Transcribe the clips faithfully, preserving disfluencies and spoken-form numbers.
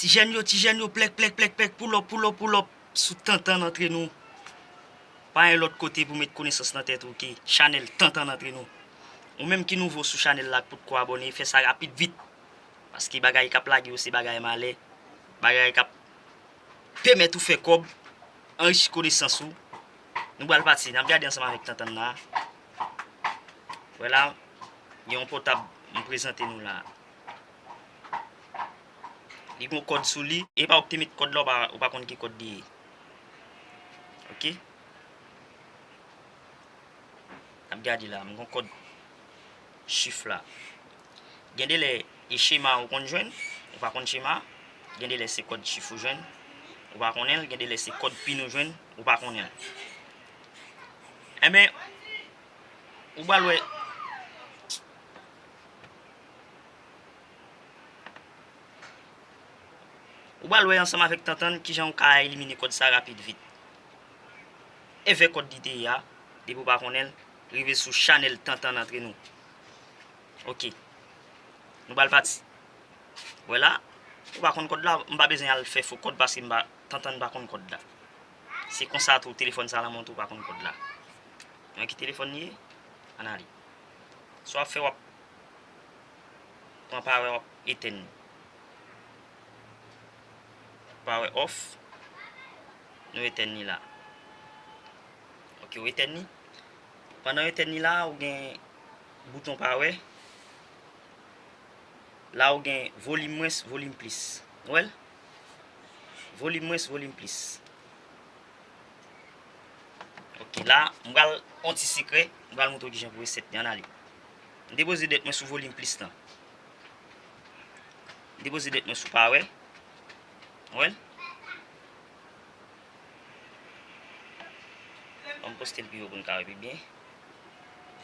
Ti jèn yo, ti jèn yo, plèk, plèk, plèk, plèk, pull up, pull up, pull up sou Tantan Antre Nou. Pa gen lòt kote pou met konesans nan tèt ou ke chanèl Tantan Antre Nou. Ou menm ki nouvo sou chanèl la, k potko abòne, fè sa rapid vit. Paske bagay k ap lage yo se bagay malè, bagay k ap pèmèt ou fè kòb, anrichi konesans ou. Nou pral pati, n ap gade ansanm avèk Tantan la. Vwala, gen yon pòtab m prezante nou la. Li gon kòd sou li. E pa ou ki te met kòd la, ou pa, ou pa konn ki kòd li ye. Ok? N ap gade la, m gon kòd chif la. Gen de lè, e chema ou konn jwenn, ou pa konn chema. Gen de lè se kòd chif ou jwenn, ou pa konnen l. Gen de lè se kòd pin ou jwenn, ou pa konnen l. Enben, ou pral wè, ou pral wè ansanm avèk Tantan kijan ou ka elimine kòd sa rapid vit. Evè kòd li te ye a, depi ou pa konnen l, rive sou chanèl Tantan Antre Nou. Ok. Nou pral pati. Vwala, ou pa konn kòd la, m pa bezwen al fè fo kòd paske m pa, Tantan pa konn kòd la. Se konsa tou, telefòn sa lan montre ou pa konn kòd la. Mwen ki telefòn li ye? Ann ale. Sa w ap fè, w ap pran pawè, w ap etèn li. Pawè off. Nou etèn li la. Ok, ou etèn li. Pandan w etèn li la, ou gen bouton pawè. La ou gen volim mwens, volim plis. Ou wè l? Volim mwens, volim plis. Ok, la, m pral yon ti sekrè, m pral montre w kijan pou resèt li. Ann ale. M depoze dwèt mwen sou volim plis lan. M depoze dwèt mwen sou pawè. Ou wè l? Ban m poste l pi wo pou n ka wè pi byen.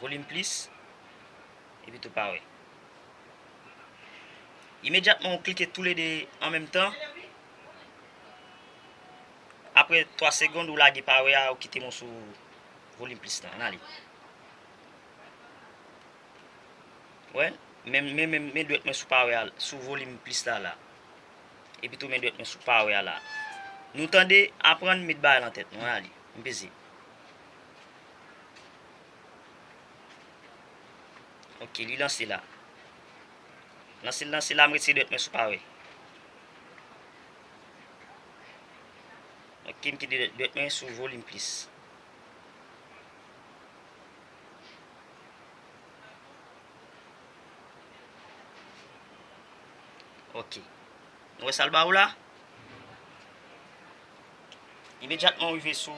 Volim plis, epi tou pawè. Imedyatman ou klike toulede an menm tan, apre twa segonn ou lage pawè a, ou kite m sou volim plis lan. Ann ale. Wè, men, men, men, men dwèt mwen sou pawè a, sou volim plis la la. Epi tou men dwèt mwen sou pawè a la. Nou tande, aprann met bagay lan tèt nou, ann ale. M peze. Ok, li lanse la. Lanse l, lanse la, m retire dwèt mwen sou pawè. Ok, m kite dwèt mwen sou volim plis. Ok. Nou wè sa l ba ou la? Imedyatman ou rive sou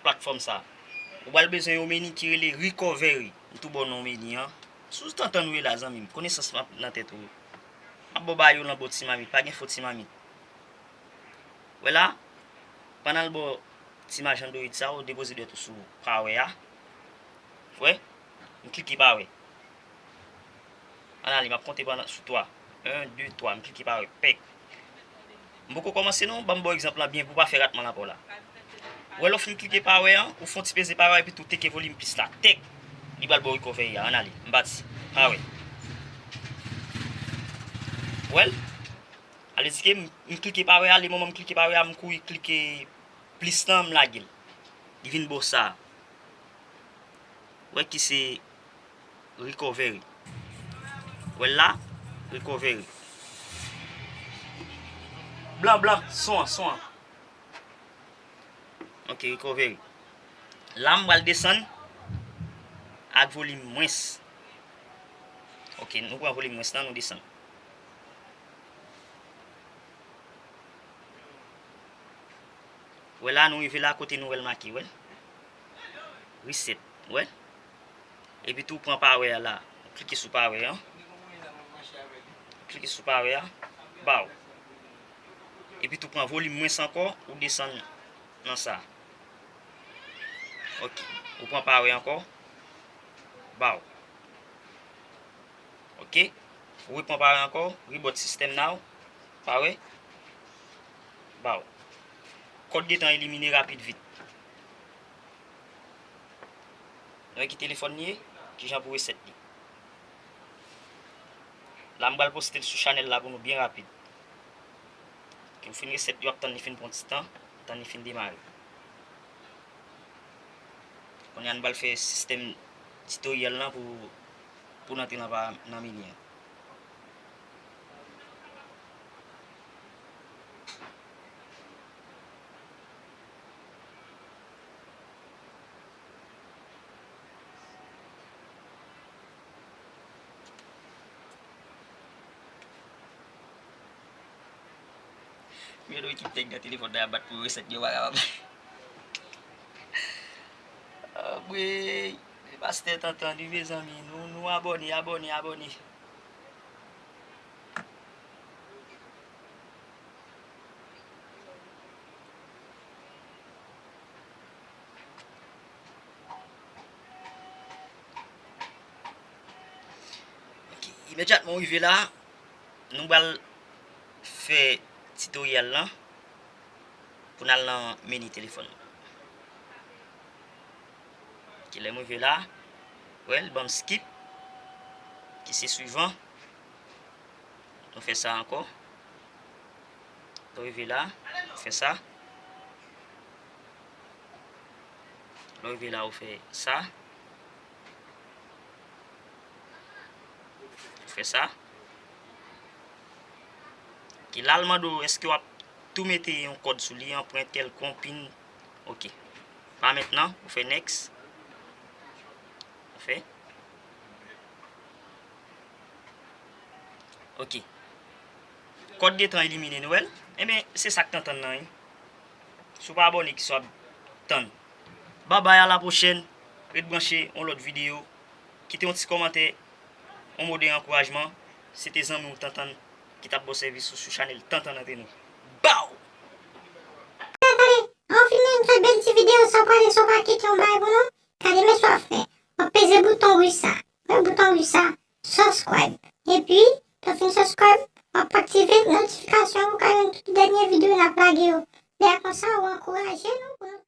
platfòm sa, ou pral bezwen yon meni ki rele Recovery. M tou ba w non meni an. Sou Tantan ou ye la, zanmi m. Konesans m ap nan tèt ou. M ap ba w ba yo lan bò ti mamit. Pa gen fo ti mamit. Wè la, pandan l ba w ti imaj Android sa, ou depoze dwèt ou sou pawè a. Wè, m klike pawè. Ann ale, m ap konte pandan sou twa. En, de, twa, m klike pawè. Pèk. M poko kòmanse non, ban m ba w egzanp lan byen pou w pa fè ratman lan pa w la. Wè, lè w fin klike pawè an, ou fè yon ti peze pawè epi tou teke volim plis la. Tèk. Li pral ba w recovery a. Ann ale, m pati. Pawè. Wè l? Ale di ke m, m klike pawè a, le moman m klike pawè a, m kouri klike plis lan, m lage l. Li vin ba w sa. Wè ki se recovery. Wè l la, recovery. Blan, blan, son an, son an. Ok, recovery. La, m pral desann ak volim mwens. Ok, nou pran volim mwens lan, nou desann. Wè la, nou rive la kote nou wè l make, wè l. Reset, wè l. Epi tou, pran pawè a la. Ou klike sou pawè an. Ou klike sou pawè a. Baw. Epi tou, pran volim mwens ankò, ou desann nan sa. Ok. Ou pran pawè ankò. Baw. Ok. Ou repran pawè ankò, reboot sistèm nan, pawè. Baw. Kòd gentan elimine rapid vit. Nou wè ki telefòn li ye, kijan pou resèt li. La, m pral poste l sou chanèl la pou nou byen rapid. Ou fin resèt yo ap tann li fin pran ti tan, tann li fin demare. Kounye a nou pral fè sistèm titoryèl lan pou, pou n antre nan, pa, nan meni an. Mwen wè ekip tèk nan telefòn nan ap bat pou resèt yo pa kapab. Anmwey, pastè Tantan wi mezanmi, nou, nou abòne, abòne, abòne. Ok, imedyatman w rive la, nou pral fè titoryèl lan pou n al nan meni telefòn. Ok, lè m rive la, wè l ban m skip, ki se swivan. Nou fè sa ankò. Lè w rive la, ou fè sa. Lè w rive la, ou fè sa. Ou fè sa. Ki la l mande w, èske w ap tou mete yon kòd sou li, anprent kèlkonk, pin. Ok. Pa mentnan, ou fè next. Ou fè. Ok. Kòd gentan elimine, nou wè l? Ebyen, se sa k tantann nan, wi. Si w pa abòne, kisa w ap tann? Babay, a la pwochèn. Ret branche, yon lòt videyo. Kite yon ti kòmantè, yon mo de ankourajman. Se te zanmi w Tantan ki t ap ba w sèvis ou sou chanèl Tantan Antre Nou. Baw! Gade, gade, an fin men fè bèl ti videyo sa w prale sou pakèt yon bay pou nou. Gade men sa w ap fè. W ap peze bouton wouj sa. Wè bouton wouj sa. Subscribe. Epi, lè w fin subscribe, w ap aktive notifikasyon pou w ka jwenn tout dènye videyo n ap lage yo. Lè konsa, w ankouraje nou pou nou